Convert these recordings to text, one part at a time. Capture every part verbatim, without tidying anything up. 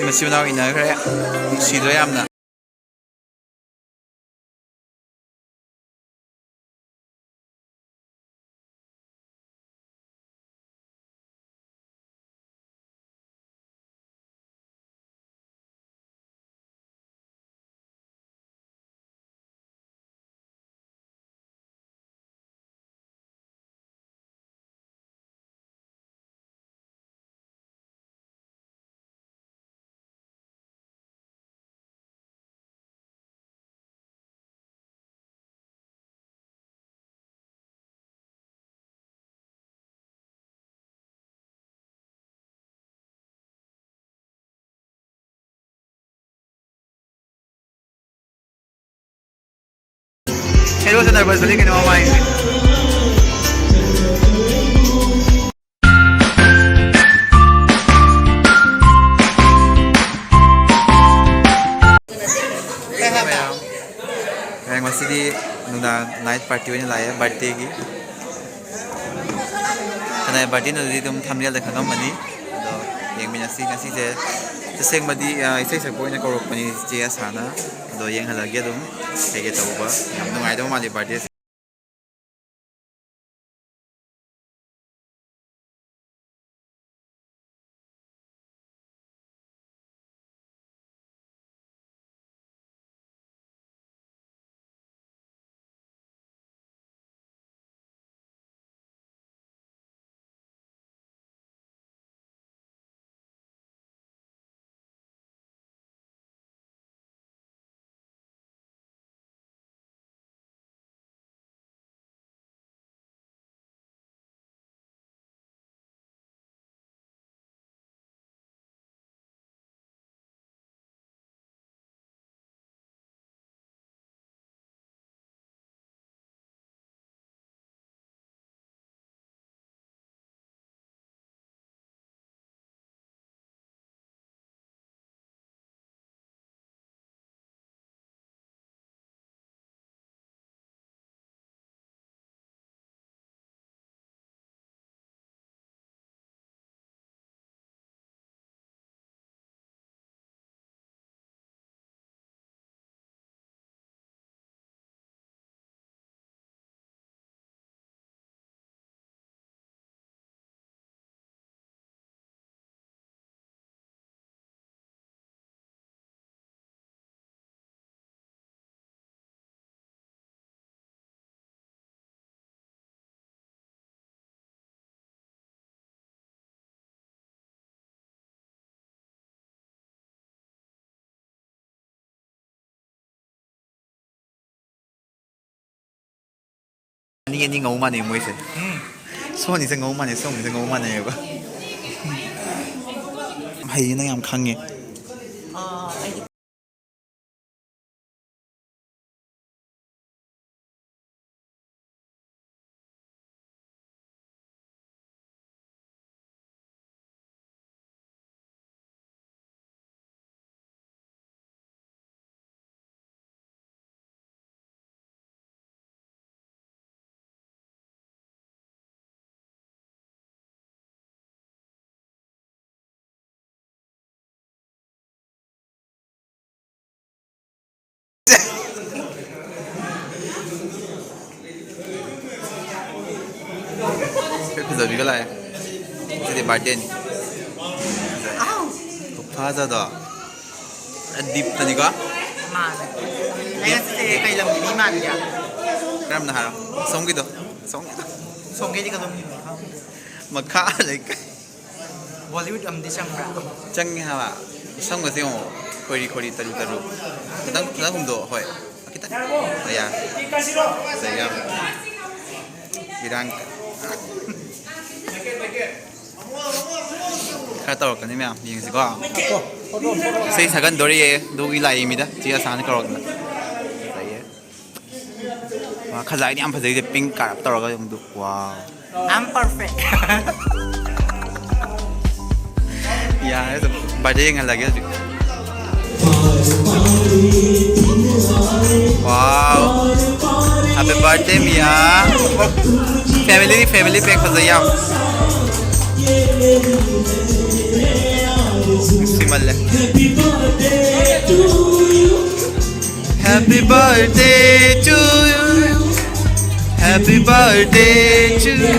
ꯃꯆꯤꯟ ꯃꯅꯥꯎ ꯏꯟꯅꯈ꯭ꯔꯦ꯫ ꯅꯨꯡꯁꯤꯗ꯭ꯔꯣ ꯌꯥꯝꯅ? Hello sa Narbal Balik, ano, mamain? ꯃꯌꯥꯝ, ꯉꯁꯤꯗꯤ ꯅꯨꯡꯗꯥꯡ night party ꯑꯣꯏꯅ ꯂꯥꯛꯑꯦ, birthdayꯒꯤ꯫ ꯀꯅꯥꯏ birthdayꯅꯣꯗꯨꯗꯤ ꯑꯗꯨꯝ thumbnailꯗ ꯈꯪꯉꯝꯃꯅꯤ꯫ ꯑꯗꯣ ꯌꯦꯡꯃꯤꯟꯅꯁꯤ꯫ ꯉꯁꯤꯁꯦ ꯇꯁꯦꯡꯕꯗꯤ, ꯑ, ꯏꯁꯩ ꯁꯛꯄ ꯑꯣꯏꯅ ꯀꯧꯔꯛꯄꯅꯤ ꯆꯦ ꯑꯁꯥꯅ꯫ ꯑꯗꯣ ꯌꯦꯡꯍꯜꯂꯒꯦ ꯑꯗꯨꯝ ꯀꯩꯀꯩ ꯇꯧꯕ꯫ ꯌꯥꯝ ꯅꯨꯡꯉꯥꯏꯗꯧ ꯃꯥꯜꯂꯤ birthdayꯁꯦ꯫ ꯃꯤ ꯑꯅꯤ ꯉꯧ ꯃꯥꯟꯅꯩ ꯃꯣꯏꯁꯦ꯫ ꯎꯝ꯫ ꯁꯣꯝ ꯑꯅꯤꯁꯦ ꯉꯧ ꯃꯥꯟꯅꯩ, ꯁꯣꯝ ꯑꯅꯤꯁꯦ ꯉꯧ ꯃꯥꯟꯅꯩꯌꯦꯕ꯫ ꯍꯩꯌꯦ, ꯅꯪ ꯌꯥꯝ ꯈꯪꯉꯦ꯫ ꯑꯥ, ꯑꯩꯗꯤ ꯐꯖꯕꯤꯒ ꯂꯥꯛꯑꯦ꯫ ꯁꯤꯗꯤ ꯕꯥꯔꯗꯦꯅꯤ꯫ ꯈꯨꯐꯖꯗꯣ꯫ ꯗꯤꯞꯇꯅꯤꯀꯣ? ꯃꯥꯅꯦ꯫ ꯑꯩꯅ ꯁꯤꯁꯦ ꯀꯩ ꯂꯝꯒꯤ ꯃꯤ ꯃꯥꯟꯒꯦ? ꯀꯔꯝꯅ ꯍꯥꯏꯔꯣ? ꯁꯣꯝꯒꯤꯗꯣ꯫ ꯁꯣꯝꯒꯤꯗꯣ꯫ ꯁꯣꯝꯒꯤꯗꯤ ꯀꯗꯣꯝꯒꯤꯅꯣ? ꯃꯈꯥ ꯂꯩꯀꯥꯏ꯫ ꯕꯣꯂꯤꯋꯨꯗ ꯑꯃꯗꯤ ꯆꯪꯕ꯭ꯔꯥ? ꯆꯪꯉꯦ ꯍꯥꯏꯕ꯫ ꯁꯝꯒꯁꯦ ꯌꯦꯡꯉꯣ꯫ ꯈꯣꯏꯔꯤ ꯈꯣꯏꯔꯤ ꯇꯔꯨ ꯇꯔꯨ꯫ ꯈꯤꯇꯪ, ꯈꯤꯇꯪ ꯍꯨꯝꯗꯣꯛꯑꯣ꯫ ꯍꯣꯏ꯫ ꯈꯤꯇꯪ꯫ ꯑꯌꯥ꯫ ꯐꯖꯩ ꯌꯥꯝ꯫ ꯏꯔꯥꯡ꯫ ꯈꯔ ꯇꯧꯔꯛꯀꯅꯤ ꯃꯌꯥꯝ, ꯌꯦꯡꯁꯤꯀꯣ꯫ ꯏꯁꯩ ꯁꯛꯍꯟꯗꯣꯔꯤꯌꯦ, ꯑꯗꯨꯒꯤ ꯂꯥꯛꯏ ꯃꯤꯗ꯫ ꯆꯦ ꯑꯁꯥꯅ ꯀꯧꯔꯛꯇꯅ꯫ ꯐꯖꯩꯌꯦ꯫ ꯋꯥ, ꯈꯖꯥꯏꯗꯤ ꯌꯥꯝ ꯐꯖꯩꯁꯦ, ꯄꯤꯡ ꯀꯥꯔꯞ ꯇꯧꯔꯒ ꯌꯦꯡꯗꯨ꯫ ꯋꯥ꯫ I'm perfect. ꯌꯥꯔꯦ ꯑꯗꯨꯝ, ꯕꯥꯔꯗꯦ ꯌꯦꯡꯍꯜꯂꯒꯦ ꯍꯧꯖꯤꯛ꯫ Wow. Happy birthday, Mia. Family, family pack ꯐꯖꯩ ꯌꯥꯝ꯫ ꯅꯨꯡꯁꯤꯃꯜꯂꯦ꯫ Happy birthday to you. Happy birthday to you.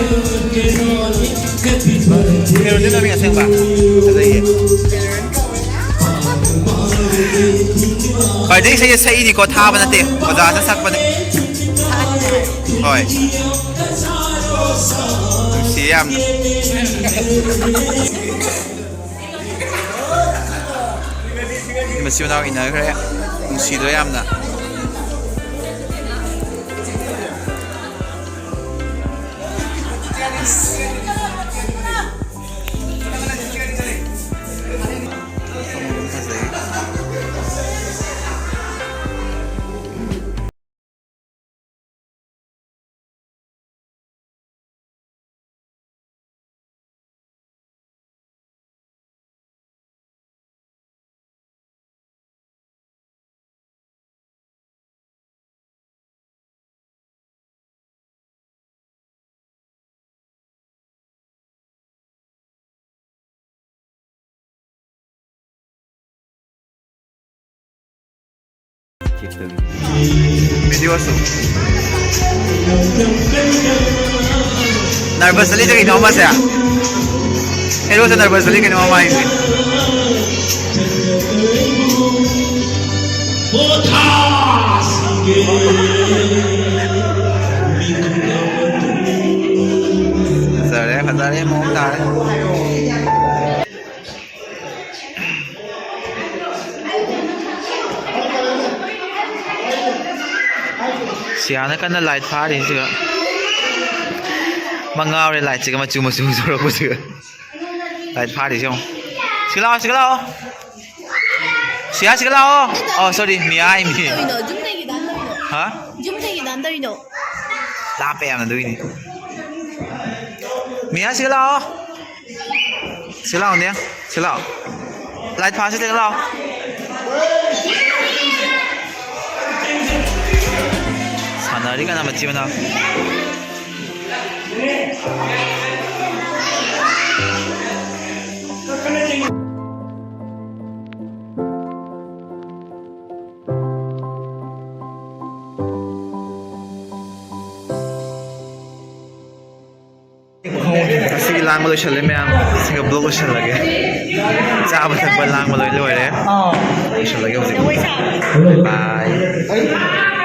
ꯀꯩꯅꯣꯗꯤ ꯃꯃꯤꯡ ꯑꯁꯦꯡꯕ? ꯐꯖꯩꯌꯦ꯫ ꯕꯥꯔꯗꯦ ꯏꯁꯩꯁꯦ ꯁꯛꯏꯅꯤꯀꯣ, ꯊꯥꯕ ꯅꯠꯇꯦ, ꯑꯣꯖꯥꯅ ꯁꯛꯄꯅꯦ꯫ ꯍꯣꯏ꯫ ꯅꯨꯡꯁꯤꯌꯦ ꯌꯥꯝꯅ꯫ ꯃꯆꯤꯟ ꯃꯅꯥꯎ ꯏꯟꯅꯈ꯭ꯔꯦ꯫ ꯅꯨꯡꯁꯤꯗ꯭ꯔꯣ ꯌꯥꯝꯅ? ꯚꯤꯗꯤꯑꯣꯁꯨ ꯅꯔꯚꯁ ꯆꯠꯂꯤꯁꯦ ꯀꯩꯅꯣ ꯑꯃꯁꯦ? ꯍꯦꯔꯣꯁꯦ ꯅꯔꯚꯁ ꯆꯠꯂꯤ ꯀꯩꯅꯣ ꯃꯃꯥꯏꯁꯦ꯫ ꯐꯖꯔꯦ, ꯐꯖꯔꯦ, ꯃꯑꯣꯡ ꯇꯥꯔꯦ꯫ ꯁꯤꯌꯥꯅ ꯀꯟꯅ ꯂꯥꯏꯠ ꯐꯥꯔꯤ ꯁꯤꯒ꯫ ꯃꯉꯥꯎꯔꯦ ꯂꯥꯏꯠꯁꯤꯒ, ꯃꯆꯨ ꯃꯆꯨ ꯇꯧꯔꯛꯄꯁꯤꯒ꯫ ꯂꯥꯏꯠ ꯐꯥꯔꯤꯁꯦ ꯌꯦꯡꯉꯣ꯫ ꯁꯤ ꯂꯥꯛꯑꯣ, ꯁꯤ ꯂꯥꯛꯑꯣ꯫ ꯁꯤꯌꯥ, ꯁꯤ ꯂꯥꯛꯑꯣ꯫ ꯑꯣ, ꯁꯣꯔꯤ, ꯃꯤꯌꯥ ꯍꯥꯏ ꯃꯤ꯫ ꯀꯩꯅꯣ, ꯌꯨꯝꯗꯒꯤ ꯗꯥꯟ ꯇꯧꯔꯤꯅꯣ? ꯍꯥ? ꯌꯨꯝꯗꯒꯤ ꯗꯥꯟ ꯇꯧꯔꯤꯅꯣ? ꯂꯥꯞꯄꯦ ꯌꯥꯝꯅ ꯑꯗꯨꯒꯤꯅꯤ꯫ ꯃꯤꯌꯥ, ꯁꯤ ꯂꯥꯛꯑꯣ꯫ ꯁꯤ ꯂꯥꯛꯑꯣꯅꯦ꯫ ꯁꯤ ꯂꯥꯛꯑꯣ꯫ ꯂꯥꯏꯠ ꯐꯥꯁꯤ ꯂꯥꯛꯑꯣ꯫ ꯁꯥꯟꯅꯔꯤ ꯀꯅꯥ ꯃꯆꯤ ꯃꯅꯥꯎ꯫ ꯉꯁꯤꯒꯤ ꯂꯥꯡꯕ ꯂꯣꯏꯁꯜꯂꯦ ꯃꯌꯥꯝ꯫ ꯁꯤꯒ ꯕ꯭ꯂꯣꯛ ꯂꯣꯏꯁꯜꯂꯒꯦ꯫ ꯆꯥꯕ ꯊꯛꯄ ꯂꯥꯡꯕ ꯂꯣꯏ ꯂꯣꯏꯔꯦ꯫ ꯂꯣꯏꯁꯜꯂꯒꯦ ꯍꯧꯖꯤꯛ꯫ ꯕꯥꯏ꯫